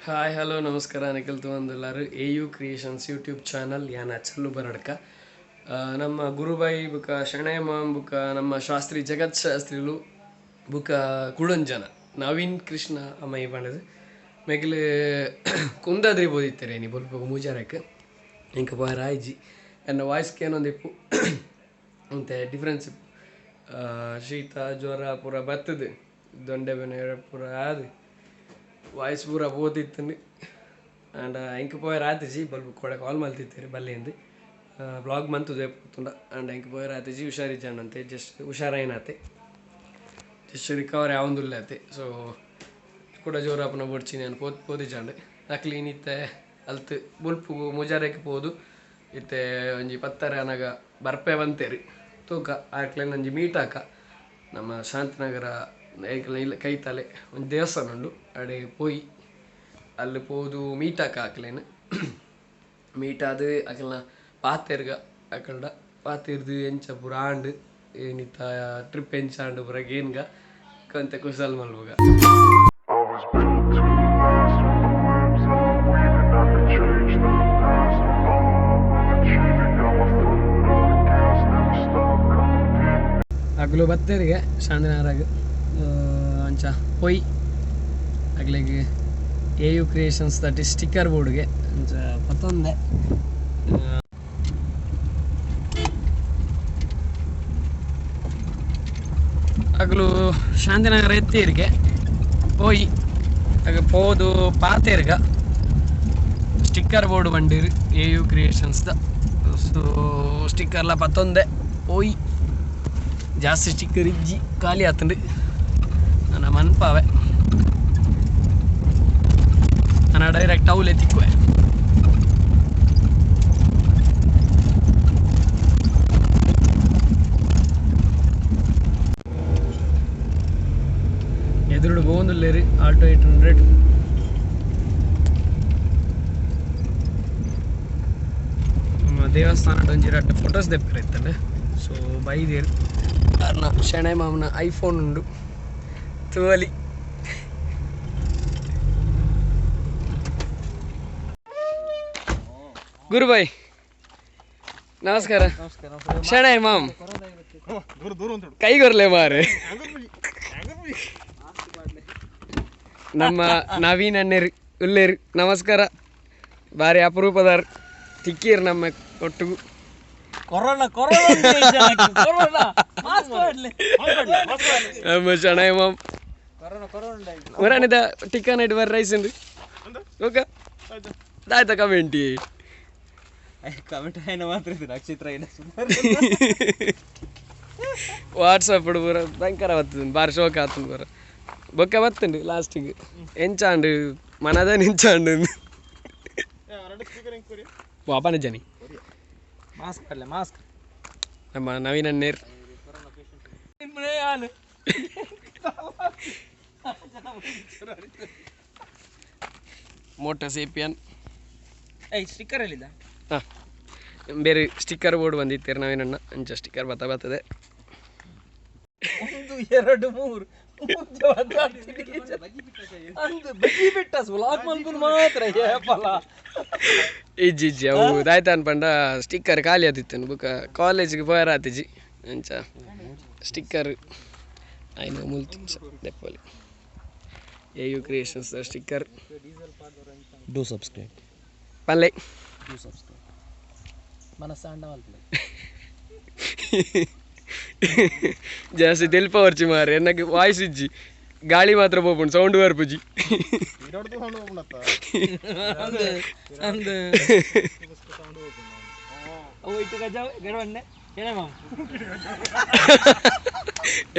Hi hello ನಮಸ್ಕಾರ. Nikhil ತುವಂದುಲ್ಲಾರು A U creations YouTube channel ಯಾನ ಚಲ್ಲು ಬರಡ್ಕ. ನಮ್ಮ ಗುರುಬಾಯಿ ಬುಕ ಶಣೈ ಮಾಮ್ ಬುಕ ನಮ್ಮ ಶಾಸ್ತ್ರಿ ಜಗತ್ ಶಾಸ್ತ್ರಿಲು ಬುಕ ಕುಡಂಜನ ನವೀನ್ ಕೃಷ್ಣ ಅಮ್ಮೈ ಪಂಡದು ಮೆಗ್ಲು ಕುಂದಾದ್ರಿ ಬೋದಿತ್ತಾರೆ ನೀ ಬೊಲ್ಪಗ ಮೂಜಾರಕ್ಕೆ ಇಂಕ ಪೋಯರ ಆಯ್ಜಿ ಎನ್ನ ವಾಯ್ಸ್ ಏನೊಂದಿಪ್ಪು ಅಂತೆ ಡಿಫ್ರೆನ್ಸ್ ಇಪ್ಪು. ಶೀತ ಜ್ವರ ಪೂರ ಬತ್ತದು ದೊಂಡೆ ಬೆನೆ ಪೂರ ಆದು ವಾಯ್ಸ್ ಪೂರ ಪೋತಿತ್ತುಂಡು. ಆಂಡ ಇಂಕ ಪೋಯರ ಆತಿಜಿ ಬಲ್ಬು ಕೊಡೆ ಕಾಲ್ ಮಲ್ತಿತ್ತೀರಿ ಬಲ್ಲಿಂದು ಬ್ಲಾಗ್ ಮಂತುದೆ ಪೋತುಂಡ. ಆಂಡ ಇಂಕ ಪೋಯರ ಆತಿಜಿ ಹುಷಾರಿಜ್ಜಾಂಡಂತೆ ಜಸ್ಟ್ ಹುಷಾರಾಯಿನಾತೆ ಜಸ್ಟ್ ರಿಕವರಿ ಆವೊಂದುಲ್ಲಾತೆ. ಸೊ ಕೂಡ ಜೋರಾಪುನ ಬೊಡ್ಚಿ ನಾನು ಪೋದಿಜಾಂಡ್ ಅಕ್ಲಿ ಇತ್ತೆ ಅಲ್ತ್ ಬೊಲ್ಪುಗು ಮುಜಾರಕ್ಕೆ ಪೋದು ಇತ್ತೆ ಒಂಜಿ ಪತ್ತರ ಅನಗ ಬರ್ಪೆ ಬಂತೇರಿ ತೂಕ ಆಕ್ಲೆನ್ ಒಂಜಿ ಮೀಟ್ ಹಾಕ ನಮ್ಮ ಶಾಂತಿನಗರ ಇಲ್ಲ ಕೈತಲೆ ಒಂದು ದೇವಸ್ಥಾನ ಉಂಡು ಅಡೆ ಪೋಯಿ ಅಲ್ಲಿ ಪೋದು ಮೀಟ್ ಹಾಕ ಆಕ್ಲೇನು ಮೀಟ್ ಆದು ಅಕಲ್ನ ಪಾತೆರ್ಗ ಅಕಲ್ಡ ಪಾತೆರ್ದು ಎಂಚ ಪೂರ ಆಂಡ್ ಏನಿತ್ತ ಟ್ರಿಪ್ ಎಂಚ ಆಂಡ್ ಪೂರ ಗೇನ್ಗ ಕಂತೆ ಕುಸಲ್ ಮಲ್ಪುಗ. I was built to last with the webs I'm weaving. I could change the past with all I'm achieving. Got my foot on the gas, never stop competing. ಅಗಲು ಬತ್ತೇರಿಗೆ ಶಾಂತಿನಗರಾಗ ಅಂಚ ಪೊಯ್ ಅಗ್ಲೆಗ್ ಎ ಯು ಕ್ರಿಯೇಷನ್ಸ್ ತಟ್ಟಿ sticker ಬೋರ್ಡ್ಗೆ ಅಂಚ ಪತ್ತೊಂದೆ. ಅಗಲು ಶಾಂತಿನಗರ ಎತ್ತೇರಿಗೆ ಪೋಯಿ ಆಗ ಪೋದು ಪಾತೇರ್ಗ ಸ್ಟಿಕ್ಕರ್ ಬೋರ್ಡ್ ಬಂಡಿರು A U creations the. So ಸ್ಟಿಕ್ಕರ್ಲ ಪತ್ತೊಂದೆ ಪೋಯಿ ಜಾಸ್ತಿ ಸ್ಟಿಕ್ಕರ್ ಇಜ್ಜಿ ಖಾಲಿ ಆತಂಡು ನನ್ನ ಮನ್ಪಾವೆ ನಾನು ಡೈರೆಕ್ಟ್ ಅವಲೆ ತಿಕ್ಕುವೆ. ಎದುರುಡು ಪೋವೊಂದುಲ್ಲೆರ್ ಆಲ್ಟೋ 800. ನಮ್ಮ ದೇವಸ್ಥಾನ ಒಂಜಿ ರಡ್ಡ್ ಫೋಟೋಸ್ ದೆಪ್ಪರೆ ಇತ್ತಂಡ್. ಸೊ ಬೈದೇರ್ ಅರ್ನ ಶೆಣೈ ಮಾಮನ ಐಫೋನ್ ಉಂಡು ತೂವಲಿ. ಗುರುಬಾಯ್ ನಮಸ್ಕಾರ. ಶೆಣೈ ಮಾಮ್ ಕೈಗೊರ್ಲೆ ಮಾರೆ. ನಮ್ಮ ನವೀನ್ ಅಣ್ಣೆರ್ ಉಲ್ಲೇರು ನಮಸ್ಕಾರ. ಬಾರಿ ಅಪರೂಪದಾರ್ ತಿಕ್ಕೀರ್ ನಮ್ಮ ಒಟ್ಟುಗು. ಕೊರೋನಾ ಕೊರೋನಾ ಕೊರೋನಾ ಮಾಸ್ಕ್ ಮಾಡ್ಲಿ. ನಮ್ಮ ಶೆಣೈ ಮಾಮ್ ಕೊರೋನಾ ಕೊರೋನಾ ಮುರಾನಿದ ಟಿಕ್ಕನ್ ಇಟ್ಟು ಬರ್ ರೈಸ್ ಉಂಡು ಓಕೆ ಆಯ್ತಾ ಕಮೆಂಟಿ ಕಮೆಂಟ್ అయిన ಮಾತ್ರ ಇದು ನಕ್ಷತ್ರ అయిన ಸುಮಾರು ವಾಟ್ಸಪ್ ಪೂರ ಭಯಂಕರ ಬರ್ತದೆ ಬಾರಿ ಶೋಕ್ ಆತುಂಡು ಪೂರ ಬೊಕ್ಕ ಬತ್ತುಂಡು ಲಾಸ್ಟಿಗೆ ಎಂಚಾಂಡು ಮನದ ಎಂಚಾಂಡು ವಾಪನ ಜನಿ ಮಾಸ್ಕ್ ಮಾಡ್ಲೆ ಮಾಸ್ಕ್. ನಮ್ಮ ನವೀನ್ ಅಣ್ಣೇರ್ ಮೋಟರ್ ಸೇಪಿಯನ್. ಏಯ್ ಸ್ಟಿಕ್ಕರ್ ಎಲ್ಲಿದ್ದ? ಹಾಂ ಬೇರೆ ಸ್ಟಿಕ್ಕರ್ ಬೋರ್ಡ್ ಬಂದಿತ್ತೀರ ನವೀನಣ್ಣ ಅಂಚ ಸ್ಟಿಕ್ಕರ್ ಬತ್ತ ಬರ್ತದೆ. 1 2 3 ಅಂದು ಬಜ್ಜಿ ಬಿಟ್ಟ ವ್ಲಾಗ್ ಮಲ್ಪುನು ಮಾತ್ರ ಏಪಲ. ಇಜ್ಜಿ ಇಜ್ಜಿ ಅವು ದಾಯ್ತ ಅನ್ಪಂಡ ಸ್ಟಿಕ್ಕರ್ ಖಾಲಿ ಆದಿತ್ತು ಬುಕ್ಕ ಕಾಲೇಜ್ಗೆ ಪೋಯರ ಆತಿಜಿ ಅಂಚ ಸ್ಟಿಕ್ಕರ್ ಐನ ಮುಲ್ತಿ ದೆಪ್ಪಲಿ A U creations sticker. Do subscribe. ಪಲ್ಲೆ do subscribe. ಮನಸ್ಸಾಂಡ ಮಲ್ಪಲೆ. ಜಾಸ್ತಿ ತೆಲ್ಪ ವರ್ಚಿ ಮಾರೆ ಎನ್ನಕ್ಕೆ ವಾಯ್ಸ್ ಇಜ್ಜಿ ಗಾಳಿ ಮಾತ್ರ ಪೋಪುಂಡು ಸೌಂಡ್ ಬರ್ಪುಜಿ. ಅಂದು ಅವು ಇಟ್ಟು ಗಜ ಗಡವಣ್ಣೆ ಏನೇ ಮಾಮ್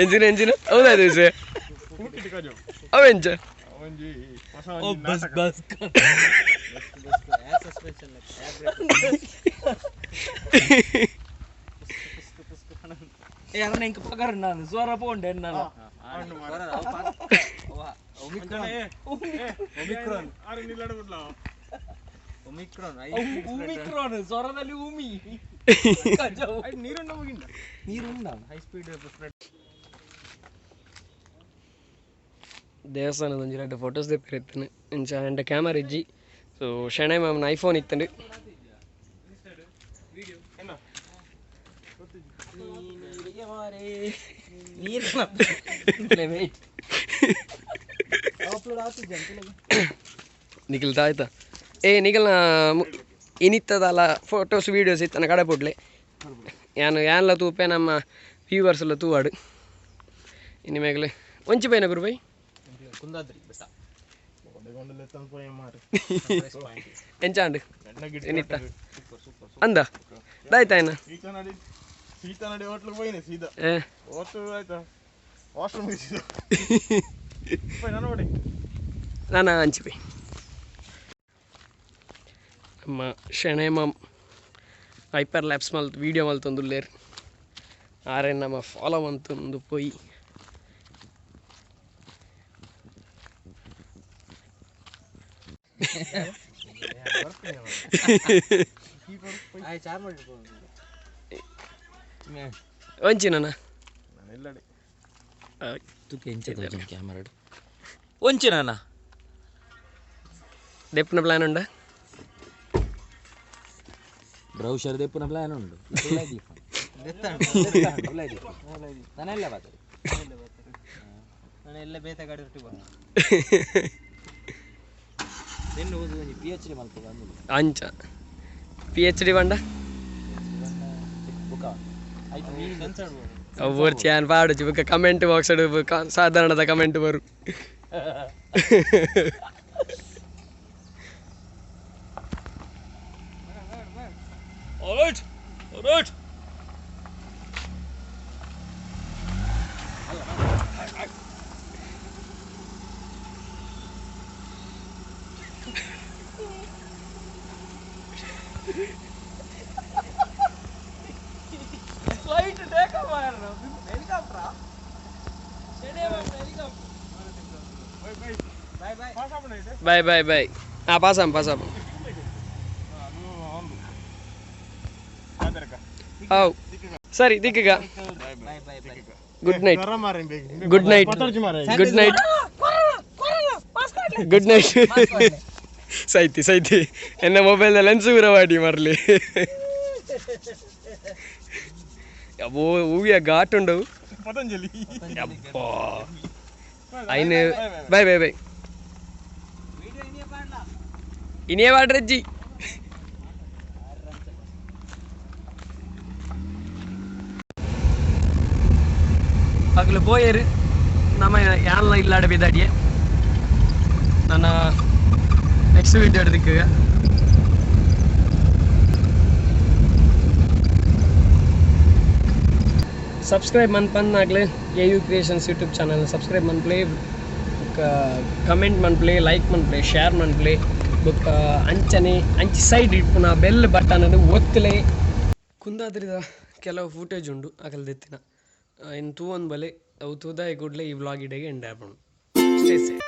ಎಂಜಿನ ಎಂಜಿನ ಹೌದಾ ದಿವಸ ಅವ ಎಂಚ ಓ ಬಸ್ ಬಸ್ ಏ ಅಣ್ಣ ಇಂಕ ಪಗರ ನಾನು ಸ್ವರ ಪೋಂಡೆ ಎನ್ನಲ ಒಮಿಕ್ರಾನ್ ಸ್ವರದಲ್ಲಿ ಉಮಿ ನೀರುಂಡ ಹೈ ಸ್ಪೀಡ್. ದೇವಸ್ಥಾನದ ಒಂಜಿ ರಡ್ಡ್ ಫೋಟೋಸ್ ದೆಪ್ಪಿರಿತ್ತನು ಇಂಚ ಎಂಡ ಕ್ಯಾಮರಾ ಇಜ್ಜಿ. ಸೊ ಶೆಣೈ ಮಾಮನ ಐಫೋನ್ ಇತ್ತಂಡು. ನಿಖಿಲ್ ಆಯ್ತಾ? ಏ ನಿಖಲ್ನ ಇನಿತ್ತದಲ್ಲ ಫೋಟೋಸ್ ವೀಡಿಯೋಸ್ ಇತ್ತನ ಕಡೆ ಪುಡ್ಲೆ. ಯಾನು ಯಾನ್ಲ ತೂಪೆ, ನಮ್ಮ ವ್ಯೂವರ್ಸ್ ಎಲ್ಲ ತೂವಾಡು. ಇನ್ನು ಮೇಗಲೆ ಒಂಚಿ ಪೈನ ಗುರು ಬೈ. ಕುಂದಾದ್ರಿ ಬೆಟ್ಟ. ಎಂಚಾಂಡ್ ಇನಿತ್ತ ಅಂದ ದಾಯ್ತಾ ಏನ? ಸೀತಾನಡಿ, ಸೀತಾನಡಿ ಹೋಟ್ಲಿಗೆ ಹೋಗಿನಿ ಸೀದಾ. ಏ. ಹೋಟೆಲ್ ಆಯ್ತಾ, ವಾಶ್ರೂಮ್ ಸೀದಾ ನಾನು ನೋಡಿ. ನಾನು ಅಂಚಿ ಬೈ. ನಮ್ಮ ಶೆಣೆ ಮಾಮ್ ಹೈಪರ್ ಲ್ಯಾಬ್ಸ್ ಮಲ್ತ್ ವೀಡಿಯೋ ಮಲ್ತೊಂದುಲ್ಲೇರ್. ಆರೆ ನಮ್ಮ ಫಾಲೋ ಮಂತೊಂದು ಪೋಯಿ. ಒಂಚಿ ನನ್ನ ಎಲ್ಲಡೆ. ಕ್ಯಾಮರಾ ಒಂಚಿ ನಾನ. ದೆಪ್ಪನ ಪ್ಲಾನ್ ಉಂಡ? ಬ್ರೌಷರ್ ದೆಪ್ಪುನ ಪ್ಲಾನ್ ಉಂಡು. ನಾನೆಲ್ಲ ಬಾತರಿ ಎಲ್ಲ ಬೇತ ಗಾಡಿ ನಿನ್ನ ಓದು ಒಂಜಿ ಪಿಎಚ್ ಡಿ ಮಲ್ಪುಗ ಅಂದು. ಅಂಚ ಪಿಎಚ್ ಡಿ ಬಂಡ. ಬುಕ್ಕ ಆಯ್ತು, ನೀನು ಸೆನ್ಸರ್. ಒಬ್ಬರು ಚಾನ್ ಪಾಡುಚಿ ಬೊಕ್ಕ ಕಮೆಂಟ್ ಬಾಕ್ಸ್ ಸಾಧಾರಣದ ಕಮೆಂಟ್ ಬರು. Alright alright. Flight take helicopter. Bye bye bye. ಹಾಂ, pass am, pass am. How ಸರಿ ದಿಕ್ಕಗ. Good night, good night, good night, good night. Smriti Smriti ಎನ್ನ ಮೊಬೈಲ್ ಲೆನ್ಸ್ ಮಾಡಿ ಮರಲಿ. ಅಬ್ಬೋ, ಹೂವಿಯ ಘಾಟ್ ಉಂಡು. ಪತಂಜಲಿ. ಅಬ್ಬಾ, ಐನು ಬೈ ಬೈ ಬೈ. ಇನಿಯೇ ವಾಡ್ರಜ್ಜಿ. ಅಗಲು ಪೋಯೇರು. ನಮ್ಮ ಯಾನ್ಲ ಇಲ್ಲಾಡ ಬಿದ್ದಾಡಿಯೆ. ನನ್ನ ನೆಕ್ಸ್ಟ್ ವೀಡಿಯೋ ದಿಕ್ಕಗ. ಸಬ್ಸ್ಕ್ರೈಬ್ ಮನ್ಪನ್ನಾಗ್ಲೆ A U creations YouTube channel subscribe ಮನ್ಪ್ಲೆ, ಬೊಕ್ಕ ಕಮೆಂಟ್ ಮನ್ಪ್ಲೆ, ಲೈಕ್ ಮನ್ಪ್ಲೆ, ಶೇರ್ ಮನ್ಪ್ಲೆ. ಬೊಕ್ಕ ಅಂಚನೆ ಅಂಚಿ ಸೈಡ್ ಇಪ್ಪುನ ಬೆಲ್ ಬಟನ್ ಒತ್ತಲೆ. ಕುಂದಾದ್ರಿದ ಕೆಲವು ಫೂಟೇಜ್ ಉಂಡು ಅಕಲ್ ದೆತ್ತಿನ ಇನ್ನು ತೂವೊಂದು ಬಲೆ. ಅವು ತೂದಾಯ ಕೂಡಲೇ ಈ ವ್ಲಾಗ್ ಇಡೆಗೆ ಎಂಡ್ ಆಪುಂಡು. Stay safe.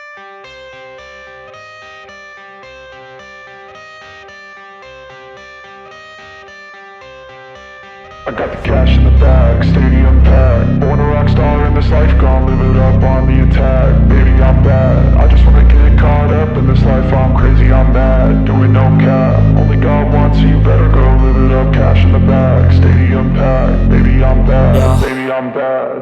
I got the cash in the bag, stadium packed. Born a rock star in this life, gon' live it up on the attack. Baby, I'm bad, I just wanna get caught up in this life. I'm crazy, I'm mad, doing no cap. Only God wants you, better go live it up. Cash in the bag, stadium packed. Baby, I'm bad, baby, I'm bad.